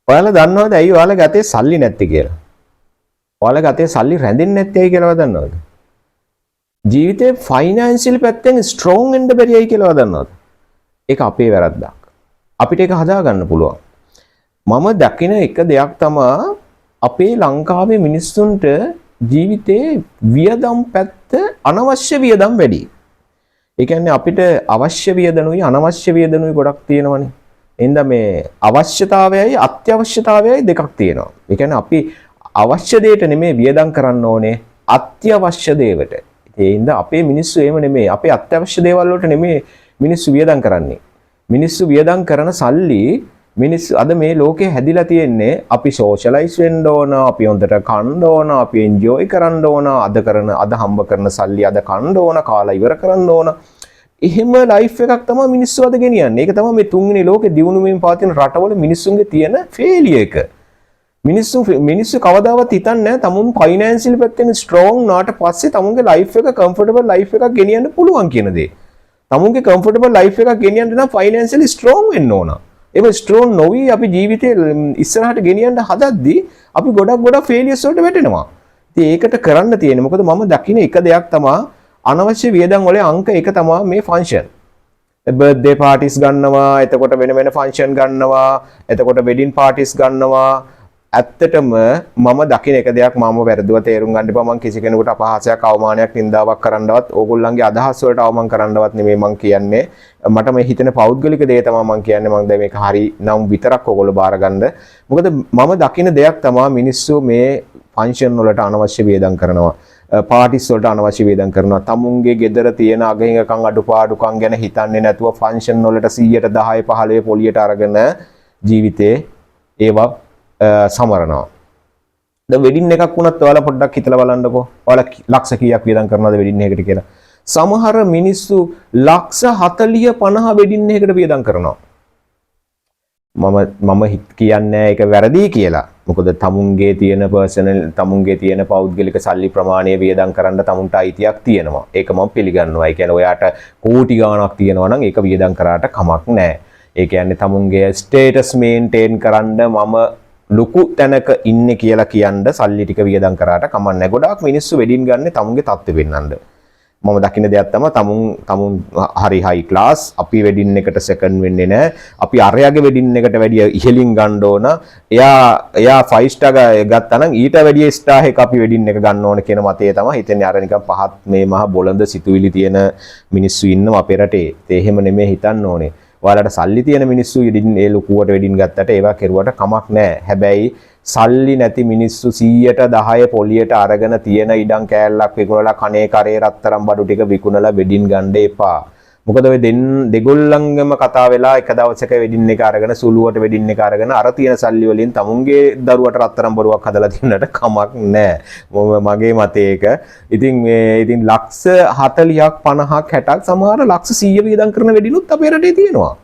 ඔයාලා දන්නවද ඇයි ඔයාලගේ අතේ සල්ලි නැත්තේ කියලා? ඔයාලගේ අතේ සල්ලි රැඳෙන්නේ නැත්තේ ඇයි කියලා ඔයා දන්නවද? ජීවිතේ ෆයිනෑන්ෂියල් පැත්තෙන් ස්ට්‍රෝං වෙන්න බැරි ඇයි කියලා ඔයා දන්නවද? ඒක අපේ වැරද්දක්. අපිට ඒක හදාගන්න පුළුවන්. මම දකින එක දෙයක් තමා අපේ ලංකාවේ මිනිස්සුන්ට ජීවිතේ වියදම් පැත්ත අනවශ්‍ය වියදම් වැඩි. ඒ කියන්නේ අපිට අවශ්‍ය වියදනුයි අනවශ්‍ය වියදනුයි ගොඩක් තියෙනවනේ. එහෙනම් මේ අවශ්‍යතාවයයි අත්‍යවශ්‍යතාවයයි දෙකක් තියෙනවා. ඒ කියන්නේ අපි අවශ්‍ය දෙයට නෙමෙයි වියදම් කරන්න ඕනේ, අත්‍යවශ්‍ය දේවට. ඒ හින්දා අපේ මිනිස්සු එහෙම නෙමෙයි. අපේ අත්‍යවශ්‍ය දේවල් වලට නෙමෙයි මිනිස්සු වියදම් කරන්නේ. මිනිස්සු වියදම් කරන සල්ලි, මිනිස්සු අද මේ ලෝකේ හැදිලා තියෙන්නේ අපි සෝෂලයිස් වෙන්න ඕන, අපි හොඳට කන්න ඕන, අපි එන්ජොයි කරන්න ඕන, අද කරන අද හම්බ කරන සල්ලි අද කන්න ඕන, කාලා ඉවර කරන්න ඕන. එහෙම ලයිෆ් එකක් තමයි මිනිස්සු අද ගෙනියන්නේ. ඒක තමයි මේ තුන්වෙනි ලෝකේ දියුණු වෙමින් පවතින රටවල මිනිස්සුන්ගේ තියෙන ෆේලියර් එක. මිනිස්සු මිනිස්සු කවදාවත් හිතන්නේ නැහැ තමුන් ෆයිනෑන්ෂියල් පැත්තෙන් ස්ට්‍රෝං වුණාට පස්සේ තමුන්ගේ ලයිෆ් එක කම්ෆර්ටබල් ලයිෆ් එකක් ගෙනියන්න පුළුවන් කියන දේ. තමුන්ගේ කම්ෆර්ටබල් ලයිෆ් එකක් ගෙනියන්න නම් ෆයිනෑන්ෂියලි ස්ට්‍රෝං වෙන්න ඕන. ඒක ස්ට්‍රෝං නොවි අපි ජීවිතේ ඉස්සරහට ගෙනියන්න හදද්දී අපි ගොඩක් ගොඩක් ෆේලියර්ස් වලට වැටෙනවා. ඉතින් ඒකට කරන්න තියෙන්නේ, මොකද මම දකින එක දෙයක් තමා අනවශ්‍ය වියදම් වල අංක එක තමා මේ ෆන්ක්ෂන්. බර්ත්ඩේ පාටිස් ගන්නවා, එතකොට වෙන වෙන ෆන්ක්ෂන් ගන්නවා, එතකොට වෙඩින් පාටිස් ගන්නවා. ඇත්තටම මම දකින එක දෙයක්, මම වැරදුව තේරුම් ගන්න එපා. මං කිසි කෙනෙකුට අපහාසයක්, අවමානයක්, නින්දාවක් කරන්නවත්, ඕගොල්ලන්ගේ අදහස් වලට අවමන් කරන්නවත් නෙමෙයි මං කියන්නේ. මට මේ හිතෙන පෞද්ගලික දේ තමයි මං කියන්නේ. මං දැන් මේක හරි නම් විතරක් ඕගොල්ලෝ බාර ගන්න. මොකද මම දකින දෙයක් තමයි මිනිස්සු මේ ෆන්ක්ෂන් වලට අනවශ්‍ය වියදම් කරනවා, පාටිස් වලට අනවශ්‍ය වියදම් කරනවා. තමුන්ගේ ගෙදර තියෙන අගහිඟකම්, අඩුපාඩුකම් ගැන හිතන්නේ නැතුව ෆන්ක්ෂන් වලට 100ට 10 15 පොලියට අරගෙන ජීවිතේ ඒවා සමරනවා. දැන් වෙඩින් එකක් වුණත් ඔයාලා පොඩ්ඩක් හිතලා බලන්නකෝ. ඔයාලා ලක්ෂ කීයක් වියදම් කරනවද වෙඩින් එකකට කියලා. සමහර මිනිස්සු ලක්ෂ 40 50 වෙඩින් එකකට වියදම් කරනවා. මම මම කියන්නේ ඒක වැරදි කියලා. මොකද තමුන්ගේ තියෙන පර්සනල්, තමුන්ගේ තියෙන පෞද්ගලික සල්ලි ප්‍රමාණය වියදම් කරන්න තමුන්ට අයිතියක් තියෙනවා. ඒක මම පිළිගන්නවා. ඒ කියන්නේ ඔයාට කෝටි ගාණක් තියෙනවා නම් ඒක වියදම් කරාට කමක් නැහැ. ඒ කියන්නේ තමුන්ගේ ස්ටේටස් මේන්ටේන් කරන්න, මම ලොකු තැනක ඉන්නේ කියලා කියන්න සල්ලි ටික වියදම් කරාට කමක් නැහැ. ගොඩාක් මිනිස්සු වෙඩින් ගන්න තමුන්ගේ තත්ත්වෙ පෙන්නන්න. මම දකින දෙයක් තමයි තමුන් තමුන් හරි හයි ක්ලාස්, අපි වෙඩින් එකට සෙකන්ඩ් වෙන්නේ නැහැ. අපි අරයාගේ වෙඩින් එකට වැඩිය ඉහළින් ගන්න ඕන. එයා එයා 5 ස්ටාර් ගත්තා නම් ඊට වැඩිය ස්ටාර් එක අපි වෙඩින් එක ගන්න ඕන කියන මතය තමයි හිතෙන්නේ. අර නිකන් පහත් මේ මහ බොළඳ සිතුවිලි තියෙන මිනිස්සු ඉන්නවා අපේ රටේ. ඒ එහෙම නෙමෙයි හිතන්න ඕනේ. ඔයාලට සල්ලි තියෙන මිනිස්සු වෙඩින් ඒ ලොකුවට වෙඩින් ගත්තට, ඒවා කෙරුවට කමක් නැහැ. හැබැයි සල්ලි නැති මිනිස්සු 100ට 10 පොලියට අරගෙන තියෙන ඉඩම් කෑල්ලක් විකුණලා, කනේ කරේ රත්තරන් බඩු ටික විකුණලා වෙඩින් ගන්න එපා. මොකද ඔය දෙන් දෙගොල්ලන්ගම කතා වෙලා එක දවසක වෙඩින් එක අරගෙන, සුළුවට වෙඩින් එක අරගෙන, අර තියෙන සල්ලි වලින් තමුන්ගේ දරුවට රත්තරන් බඩුවක් හදලා තියන්නට කමක් නැහැ. මම මගේ මතය ඒක. ඉතින් මේ ඉතින් ලක්ෂ 40ක්, 50ක්, 60ක්, සමහර ලක්ෂ 100 වියදම් කරන වෙඩිනුත් අපේ රටේ තියෙනවා.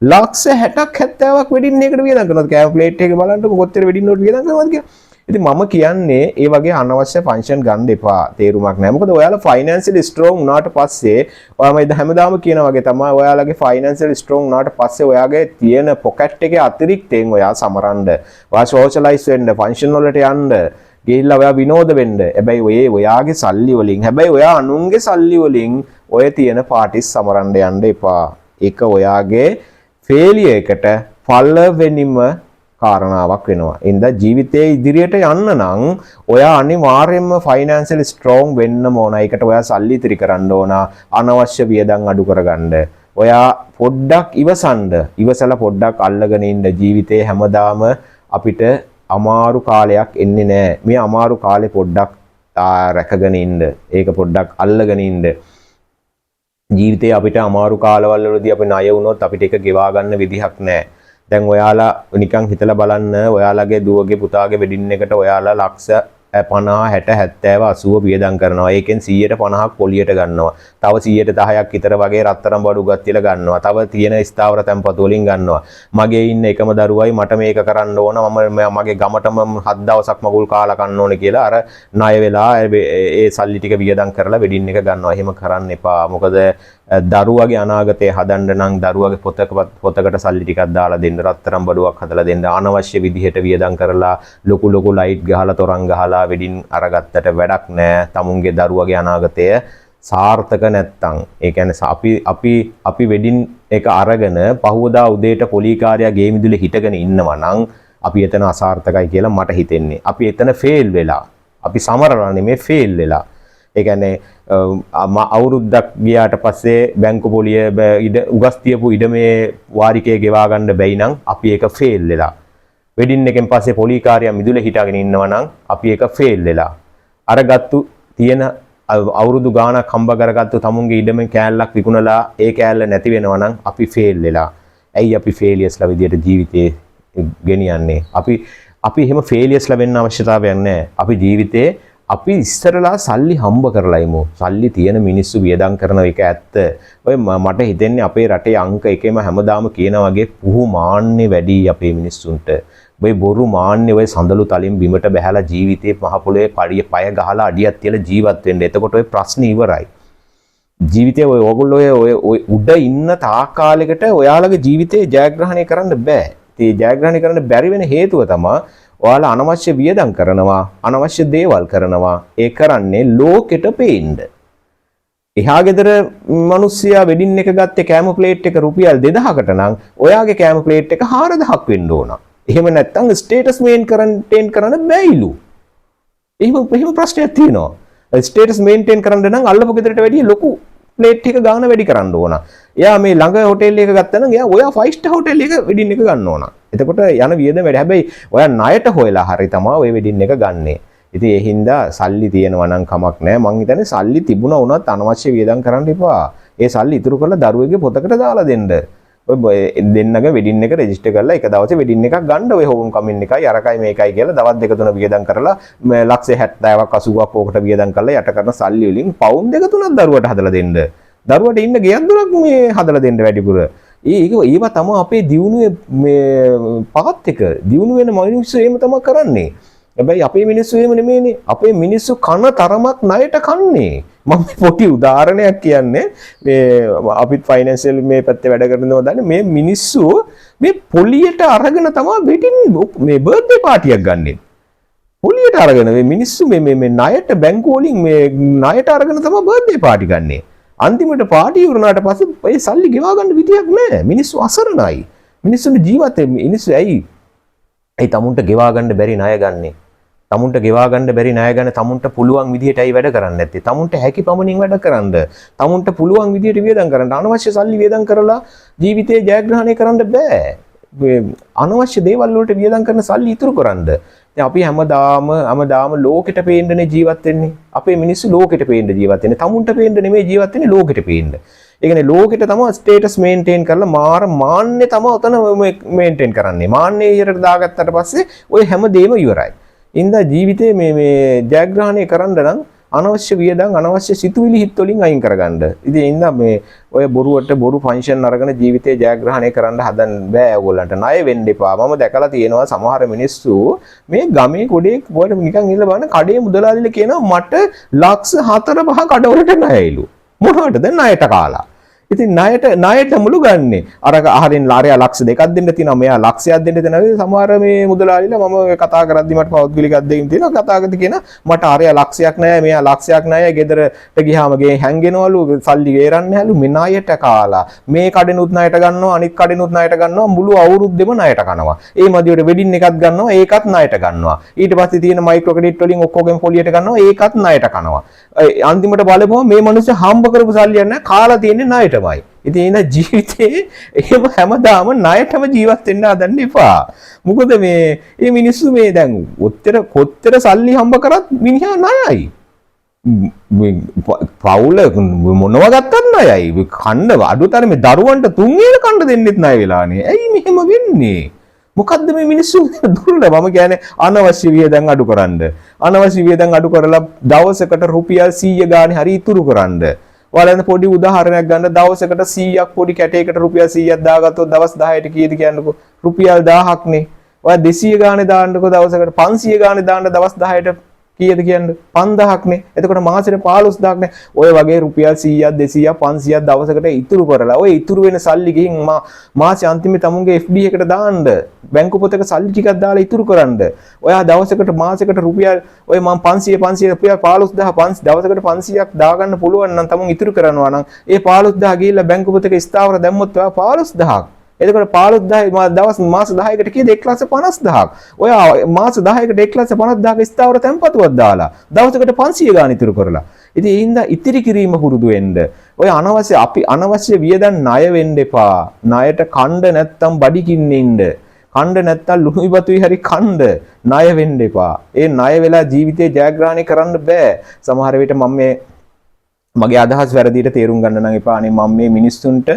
ලක්ෂ 60ක් 70ක් වෙඩින් එකකට වියදම් කරනවා. කෑම ප්ලේට් එක බලන්නකො කොච්චර වෙඩින් වලට වියදම් කරනවද කියලා. ඉතින් මම කියන්නේ ඒ වගේ අනවශ්‍ය ෆන්ක්ෂන් ගන්න එපා. තේරුමක් නෑ. මොකද ඔයාලා ෆයිනෑන්ෂියලි ස්ට්‍රෝං වුණාට පස්සේ, ඔයා මම හැමදාම කියන වගේ තමයි, ඔයාලගේ ෆයිනෑන්ෂියලි ස්ට්‍රෝං වුණාට පස්සේ ඔයාගේ තියෙන පොකට් එකේ අතිරික්තයෙන් ඔයා සමරන්න. ඔයා සෝෂලයිස් වෙන්න, ෆන්ක්ෂන් වලට යන්න. ගිහිල්ලා ඔයා විනෝද වෙන්න. හැබැයි ඔය ඔයාගේ සල්ලි වලින්, හැබැයි ඔයා අනුන්ගේ සල්ලි වලින් ඔය තියෙන පාටිස් සමරන්න යන්න එපා. ඒක ඔයාගේ ෆේලියර් එකට පළවෙනිම කාරණාවක් වෙනවා. ඉතින් ජීවිතයේ ඉදිරියට යන්න නම් ඔයා අනිවාර්යයෙන්ම ෆයිනෑන්ෂියලි ස්ට්‍රෝං වෙන්න ඕන. ඒකට ඔයා සල්ලි ඉතිරි කරන්න ඕන. අනවශ්‍ය වියදම් අඩු කරගන්න. ඔයා පොඩ්ඩක් ඉවසන්න. ඉවසලා පොඩ්ඩක් අල්ලගෙන ඉන්න. ජීවිතේ හැමදාම අපිට අමාරු කාලයක් එන්නේ නෑ. මේ අමාරු කාලේ පොඩ්ඩක් රැකගෙන ඉන්න. ඒක පොඩ්ඩක් අල්ලගෙන ඉන්න. ජීවිතේ අපිට අමාරු කාලවල වලදී අපි ණය වුණොත් අපිට ඒක ගෙවා ගන්න විදිහක් නෑ. දැන් ඔයාලා නිකන් හිතලා බලන්න, ඔයාලගේ දුවගේ පුතාගේ වෙඩින් එකට ඔයාලා ලක්ෂ 50, 60, 70, 80 වියදම් කරනවා. ඒකෙන් 150ක් පොලියට ගන්නවා. තව 110ක් විතර වගේ රත්තරන් බඩු ගත්තිලා ගන්නවා. තව තියෙන ස්ථාවර තැන්පතු වලින් ගන්නවා. මගේ ඉන්න එකම දරුවයි, මට මේක කරන්න ඕන, මම මගේ ගමටම හත් දවසක් මගුල් කාලා කන්න ඕන කියලා අර ණය වෙලා ඒ සල්ලි ටික වියදම් කරලා වෙඩින් එක ගන්නවා. එහෙම කරන්න එපා. මොකද දරුවගේ අනාගතය හදන්න නම් දරුවගේ පොතකට සල්ලි ටිකක් දාලා දෙන්න, රත්තරන් බඩුවක් හදලා දෙන්න, අනවශ්‍ය විදිහට වියදම් කරලා ලොකු ලොකු ලයිට් ගහලා තොරන් ගහලා වෙඩින් අරගත්තට වැඩක් නෑ. තමුන්ගේ දරුවගේ අනාගතය සාර්ථක නැත්තම්, ඒ කියන්නේ අපි අපි අපි වෙඩින් එක අරගෙන පහුවදා උදේට පොලීකාරයා ගේ මිදුලේ හිටගෙන ඉන්නවා නම් අපි එතන අසාර්ථකයි කියලා මට හිතෙන්නේ. අපි එතන ෆේල් වෙලා. අපි සමරලා නෙමේ, ෆේල් වෙලා. ඒ කියන්නේ අවුරුද්දක් ගියාට පස්සේ බැංකු පොලිය ඉඩ උගස් තියපු ඉඩමේ වාරිකය ගෙවා ගන්න බැයි නම් අපි ඒක ෆේල් වෙලා. වෙඩින් එකෙන් පස්සේ පොලීකාරයා මිදුලේ හිටගෙන ඉන්නවා නම් අපි ඒක ෆේල් වෙලා. අර ගත්තු තියෙන අවුරුදු ගාණක් හම්බ කරගත්තු තමුන්ගේ ඉඩමෙන් කෑල්ලක් විකුණලා ඒ කෑල්ල නැති වෙනවා නම් අපි ෆේල් වෙලා. ඇයි අපි ෆේලියර්ස්ලා විදියට ජීවිතේ ගෙනියන්නේ? අපි අපි එහෙම ෆේලියර්ස්ලා වෙන්න අවශ්‍යතාවයක් නැහැ. අපි ජීවිතේ අපි ඉස්සරලා සල්ලි හම්බ කරලා ඉමු. සල්ලි තියෙන මිනිස්සු වියදම් කරන එක ඇත්ත. ඔය මට හිතෙන්නේ අපේ රටේ අංක එකේම හැමදාම කියන වගේ පුහු මාන්නේ වැඩි අපේ මිනිස්සුන්ට. ඔය බොරු මාන්නේ, ඔය සඳලු තලින් බිමට බැහැලා ජීවිතේ මහ පොළොවේ පඩිය පය ගහලා අඩියක් තියලා ජීවත් වෙන්න. එතකොට ඔය ප්‍රශ්න ඉවරයි. ජීවිතේ ඔය ඔයගොල්ලෝ ඔය ඔය ඔය උඩ ඉන්න තාක් කාලෙකට ඔයාලගේ ජීවිතේ ජයග්‍රහණය කරන්න බෑ. ඉතින් ජයග්‍රහණය කරන්න බැරි වෙන හේතුව තමයි ඔයාලා අනවශ්‍ය වියදම් කරනවා, අනවශ්‍ය දේවල් කරනවා. ඒ කරන්නේ ලෝකෙට පේන්න. එහා ගෙදර මිනිස්සයා වෙඩින් එක ගත්තේ කෑම ප්ලේට් එක රුපියල් 2000කට නම් ඔයාගේ කෑම ප්ලේට් එක 4000ක් වෙන්න ඕන. එහෙම නැත්නම් ස්ටේටස් මේන්ටේන් කරන්න බැයිලු. එහෙම එහෙම ප්‍රශ්නයක් තියෙනවා. ස්ටේටස් මේන්ටේන් කරන්න නම් අල්ලපු ගෙදරට වැඩිය ලොකු ප්ලේට් එක ගාන වැඩි කරන්න ඕන. එයා මේ ළඟ හොටෙල් එක ගත්තා නම් එයා ඔයා ෆයිව් ස්ටාර් හොටෙල් එක වෙඩින් එක ගන්න ඕන. එතකොට යන වියදම වැඩි. හැබැයි ඔයා ණයට හොයලා හරි තමා ඔය වෙඩින් එක ගන්නෙ. ඉතින් ඒ හින්දා සල්ලි තියෙනවා නම් කමක් නෑ. මං හිතන්නේ සල්ලි තිබුණා වුණත් අනවශ්‍ය වියදම් කරන්න එපා. ඒ සල්ලි ඉතුරු කරලා දරුවෙක්ගේ පොතකට දාලා දෙන්න. ඔය දෙන්නගේ වෙඩින් එක රෙජිස්ටර් කරලා එක දවසේ වෙඩින් එකක් ගන්න. ඔය හෝම් කමින් එකයි අරකයි මේකයි කියලා දවස් දෙක තුන වියදම් කරලා මේ ලක්ෂ 70ක් 80ක් ඕකට වියදම් කරලා යට කරන සල්ලි වලින් පවුන් දෙක තුනක් දරුවට හදලා දෙන්න. දරුවට ඉන්න ගෙයක් දොරක් මේ හදලා දෙන්න වැඩිපුර. ඒක ඒවා තමයි අපේ දියුණුවේ මේ පාත් එක. දියුණු වෙන මිනිස්සු එහෙම තමයි කරන්නේ. හැබැයි අපේ මිනිස්සු එහෙම නෙමෙයිනේ. අපේ මිනිස්සු කන තරමක් ණයට කන්නේ. මම පොඩි උදාහරණයක් කියන්නේ, මේ අපිත් ෆයිනෑන්ෂියල් මේ පැත්තේ වැඩ කරනවා දන්නේ, මේ මිනිස්සු මේ පොලියට අරගෙන තමයි වෙඩින් මේ බර්ත්ඩේ පාටියක් ගන්නෙ. පොලියට අරගෙන මේ මිනිස්සු මේ මේ මේ ණයට බැංකුව වලින් මේ ණයට අරගෙන තමයි බර්ත්ඩේ පාටි ගන්නෙ. අන්තිමට පාටි ඉවරනාට පස්සේ ඒ සල්ලි ගෙවා ගන්න විදියක් නැහැ. මිනිස්සු අසරණයි. මිනිස්සුන්ට ජීවත් වෙන්න මිනිස්සු ඇයි ඇයි තමුන්ට ගෙවා ගන්න බැරි ණය ගන්නෙ? තමුන්ට ගෙවා ගන්න බැරි ණය ගන්න තමුන්ට පුළුවන් විදිහට ඇයි වැඩ කරන්නේ නැත්තේ? තමුන්ට හැකි පමණින් වැඩ කරන්න. තමුන්ට පුළුවන් විදිහට වියදම් කරන්න. අනවශ්‍ය සල්ලි වියදම් කරලා ජීවිතේ ජයග්‍රහණය කරන්න බෑ. මේ අනවශ්‍ය දේවල් වලට වියදම් කරන සල්ලි ඉතුරු කරන්න. දැන් අපි හැමදාම හැමදාම ලෝකෙට පේන්නනේ ජීවත් වෙන්නේ. අපේ මිනිස්සු ලෝකෙට පේන්න ජීවත් වෙන්නේ. තමුන්ට පේන්න නෙමෙයි ජීවත් වෙන්නේ, ලෝකෙට පේන්න. ඒ කියන්නේ ලෝකෙට තමයි ස්ටේටස් මේන්ටේන් කරලා මාර මාන්නේ තමයි ඔතන මේන්ටේන් කරන්නේ. මාන්නේ ඉහළට දාගත්තට පස්සේ ඔය හැම දෙයක්ම ඉවරයි. ඉන්දා ජීවිතේ මේ මේ ජයග්‍රහණය කරන්න නම් අනවශ්‍ය වියදම්, අනවශ්‍ය සිතුවිලි හිත් වලින් අයින් කරගන්න. ඉතින් ඉන්දා මේ ඔය බොරුවට බොරු ෆන්ක්ෂන් අරගෙන ජීවිතේ ජයග්‍රහණය කරන්න හදන්න බෑ ඔයගොල්ලන්ට. ණය වෙන්න එපා. මම දැකලා තියෙනවා සමහර මිනිස්සු මේ ගමේ කොඩේ පොඩ නිකන් ඉල්ල බලන්න කඩේ මුදලාලිලා කියනවා මට ලක්ෂ 4 5 කඩවලට ණයයිලු. මොනවටද? ණයට කාලා. ඉතින් ණයට ණයට මුළු ගන්නෙ. අර අහරින් අරයා ලක්ෂ 2ක් දෙන්න තියෙනවා, මෙයා ලක්ෂයක් දෙන්න තියෙනවා. සමහර මේ මුදලාලිලා මම කතා කරද්දි මට පෞද්ගලික අත්දැකීම් තියෙනවා. කතා කරද්දි කියන මට අරයා ලක්ෂයක් ණයයි, මෙයා ලක්ෂයක් ණයයි, ගෙදරට ගියාම ගේ හැංගෙනවලු, සල්ලි ගේරන්නේ නැහැලු. මේ ණයට කාලා මේ කඩෙනුත් ණයට ගන්නවා, අනිත් කඩෙනුත් ණයට ගන්නවා, මුළු අවුරුද්දෙම ණයට කනවා. ඒ මදිවට වෙඩින් එකක් ගන්නවා, ඒකත් ණයට ගන්නවා. ඊට පස්සේ තියෙන මයික්‍රෝ ක්‍රෙඩිට් වලින් ඔක්කොගෙම පොලියට ගන්නවා, ඒකත් ණයට කනවා. අන්තිමට බලපුවම මේ මිනිස්සු හම්බ කරපු සල්ලි නෑ, කාලා තියෙන්නේ ණයටමයි. ඉතින් එන ජීවිතේ එහෙම හැමදාම ණයටම ජීවත් වෙන්න හදන්න එපා. මොකද මේ මේ මිනිස්සු මේ දැන් ඔච්චර කොච්චර සල්ලි හම්බ කරත් මිනිහා ණයයි. මේ පවුල මොනවා ගත්තත් ණයයි. කන්න අඩුතරමේ දරුවන්ට තුන් වේල කන්න දෙන්නෙත් ණය වෙලානේ. ඇයි මෙහෙම වෙන්නේ? මොකද්ද මේ මිනිස්සු දුර්ලභ? මම කියන්නේ අනවශ්‍ය වියදම් අඩු කරන්න. අනවශ්‍ය වියදම් අඩු කරලා දවසකට රුපියල් 100 ගානේ හරි ඉතුරු කරන්න. ඔයාලා පොඩි උදාහරණයක් ගන්න, දවසකට 100ක් පොඩි කැටයකට රුපියල් 100ක් දාගත්තොත් දවස් 10ට කීයද කියන්නකෝ? රුපියල් 1000ක් නේ. ඔයා 200 ගානේ දාන්නකෝ, දවසකට 500 ගානේ දාන්න දවස් 10ට. කීයද කියන්නේ? 5000ක් නේ. එතකොට මාසෙට 15000ක් නේ. ඔය වගේ රුපියල් 100ක් 200ක් 500ක් දවසකට ඉතුරු කරලා ඔය ඉතුරු වෙන සල්ලි ගිහින් මාසේ අන්තිමේ තමුන්ගේ FD එකට දාන්න. බැංකු පොතක සල්ලි ටිකක් දාලා ඉතුරු කරන්න. ඔයා දවසකට මාසෙකට රුපියල් ඔය මං 500 500 රුපියල් 15000 5 දවසකට 500ක් දාගන්න පුළුවන් නම්, තමුන් ඉතුරු කරනවා නම්, ඒ 15000 ගිහිල්ලා බැංකු පොතක ස්ථාවර දැම්මොත් ඔයා 15000ක්. එතකොට 15000 දවස් මාස 10කට කීයද? 150000ක්. ඔයා මාස 10කට 150000ක ස්ථාවර තැන්පතුවක් දාලා දවසකට 500 ගාන ඉතුරු කරලා. ඉතින් ඒ හින්දා ඉතිරි කිරීම පුරුදු වෙන්න. ඔය අනවශ්‍ය අපි අනවශ්‍ය වියදම් ණය වෙන්න එපා. ණයට කණ්ඩ නැත්තම් බඩගින්න ඉන්න. කණ්ඩ නැත්තම් ලුණුයි බතුයි හරි කණ්ඩ ණය වෙන්න එපා. ඒ ණය වෙලා ජීවිතේ ජයග්‍රහණය කරන්න බෑ. සමහර විට මම මේ මගේ අදහස් වැරදියට තේරුම් ගන්න නම් එපා. අනේ මම මේ මිනිස්සුන්ට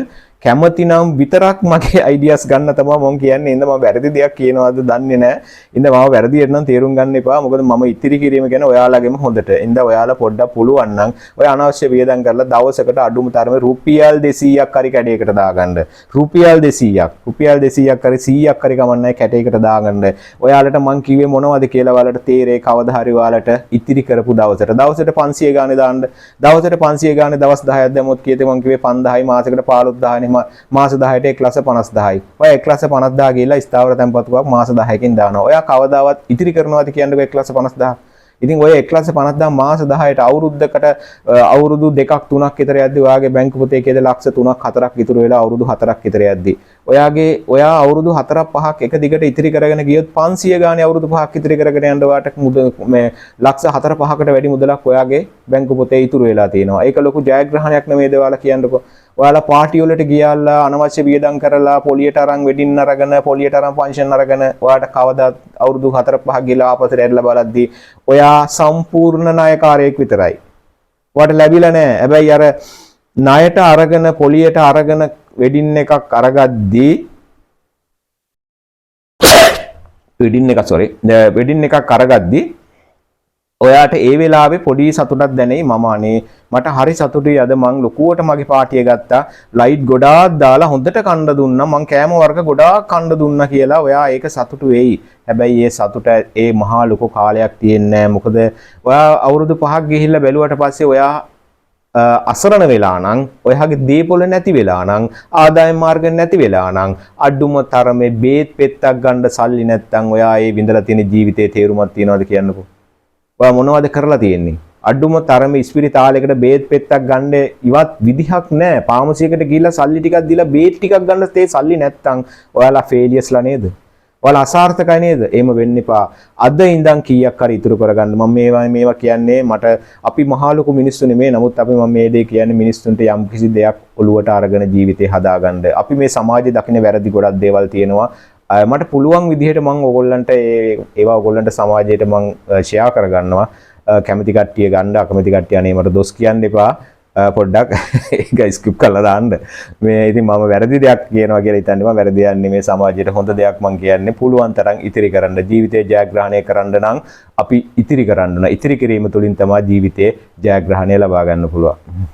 කැමති නම් විතරක් මගේ අයිඩියාස් ගන්න තමයි මම කියන්නේ. ඉතින් මම වැරදි දෙයක් කියනවද දන්නේ නැහැ. ඉතින් මම වැරදියට නම් තේරුම් ගන්න එපා. මොකද මම ඉතිරි කිරීම ගැන ඔයාලගෙම හොඳට. ඉතින් ඔයාලා පොඩ්ඩක් පුළුවන් නම් ඔය අනවශ්‍ය වියදම් කරලා දවසකට අඩුම තරමේ රුපියල් 200ක් හරි කැටයකට දාගන්න. රුපියල් 200ක්. රුපියල් 200ක් හරි 100ක් හරි කමක් නෑ කැටයකට දාගන්න. ඔයාලට මං කිව්වේ මොනවද කියලා ඔයාලට තේරෙයි කවදා හරි ඔයාලට ඉතිරි කරපු දවසට. දවසට 500 ගානේ දාන්න. දවසට 500 ගානේ දවස් 10ක් දැම්මොත් කීයද මං කිව්වේ? 5000යි. මාසෙකට 15000නේ. මාස 10ට 150000යි. ඔය 150000 ගිහිල්ලා ස්ථාවර තැන්පතුවක් මාස 10කින් දානවා. ඔයා කවදාවත් ඉතිරි කරනවාද කියන්නකෝ 150000? ඉතින් ඔය 150000 මාස 10ට අවුරුද්දකට අවුරුදු දෙකක් තුනක් විතර යද්දි ඔයාගේ බැංකු පොතේ කීයද? ලක්ෂ 3ක් 4ක් ඉතුරු වෙලා අවුරුදු 4ක් විතර යද්දි. ඔයාගේ ඔයා අවුරුදු 4ක් 5ක් එක දිගට ඉතිරි කරගෙන ගියොත් 500 ගානේ අවුරුදු 5ක් ඉතිරි කරගෙන යන්න ඔයාට මුද මේ ලක්ෂ 4 5කට වැඩි මුදලක් ඔයාගේ බැංකු පොතේ ඉතුරු වෙලා තියෙනවා. ඒක ලොකු ජයග්‍රහණයක් නෙමෙයිද ඔයාලා කියන්නකෝ? ඔයාලා පාටි වලට ගියාලා අනවශ්‍ය වියදම් කරලා පොලියට අරන් වෙඩින් අරගෙන පොලියට අරන් ෆන්ක්ෂන් අරගෙන ඔයාට කවදා අවුරුදු 4 5 ගිහලා ආපස්සට ඇරිලා බලද්දී ඔයා සම්පූර්ණ ණයකාරයෙක් විතරයි. ඔයාට ලැබිලා නෑ. හැබැයි අර ණයට අරගෙන පොලියට අරගෙන වෙඩින් එකක් අරගද්දී වෙඩින් එකක් සෝරි වෙඩින් එකක් අරගද්දී ඔයාට ඒ වෙලාවේ පොඩි සතුටක් දැනෙයි. මම අනේ මට හරි සතුටුයි, අද මං ලොකුවට මගේ පාටිය ගත්තා, ලයිට් ගොඩාක් දාලා හොඳට කන්න දුන්නා, මං කෑම වර්ග ගොඩාක් කන්න දුන්නා කියලා ඔයා ඒක සතුටු වෙයි. හැබැයි ඒ සතුට ඒ මහා ලොකු කාලයක් තියෙන්නේ නෑ. මොකද ඔයා අවුරුදු 5ක් ගිහිල්ලා බැලුවට පස්සේ ඔයා අසරණ වෙලා නම්, ඔයාගේ දේපොළ නැති වෙලා නම්, ආදායම් මාර්ග නැති වෙලා නම්, අඩුම තරමේ බේත් පෙත්තක් ගන්න සල්ලි නැත්තම් ඔයා ඒ විඳලා තියෙන ජීවිතේ තේරුමක් තියනවද කියන්නකෝ? ඔයා මොනවද කරලා තියෙන්නේ? අඩුම තරමේ ඉස්පිරිතාලයකට බේත් පෙත්තක් ගන්න ඉවත් විදිහක් නෑ. ෆාමසි එකට ගිහිල්ලා සල්ලි ටිකක් දීලා බේත් ටිකක් ගන්න තේ සල්ලි නැත්තම් ඔයාලා ෆේලියර්ස්ලා නේද? ඔයාලා අසාර්ථකයි නේද? එහෙම වෙන්න එපා. අද ඉඳන් කීයක් හරි ඉතුරු කරගන්න. මම මේවා මේවා කියන්නේ මට අපි මහා ලොකු මිනිස්සු නෙමෙයි. නමුත් අපි මම මේ දේ කියන්නේ මිනිස්සුන්ට යම් කිසි දෙයක් ඔළුවට අරගෙන ජීවිතේ හදාගන්න. අපි මේ සමාජයේ දකින වැරදි ගොඩක් දේවල් තියෙනවා. මට පුළුවන් විදිහට මං ඔයගොල්ලන්ට ඒවා ඔයගොල්ලන්ට සමාජයට මං ෂෙයා කරගන්නවා. කැමති කට්ටිය ගන්න, අකමැති කට්ටිය අනේ මට දොස් කියන්න එපා. පොඩ්ඩක් ඒක ස්කිප් කරලා දාන්න. මේ ඉතින් මම වැරදි දෙයක් කියනවා කියලා හිතන්නේ මම වැරදි දෙයක් නෙමෙයි, සමාජයට හොඳ දෙයක් මං කියන්නේ. පුළුවන් තරම් ඉතිරි කරන්න, ජීවිතේ ජයග්‍රහණය කරන්න නම් අපි ඉතිරි කරන්න ඕන. ඉතිරි කිරීම තුලින් තමයි ජීවිතේ ජයග්‍රහණය ලබා ගන්න පුළුවන්.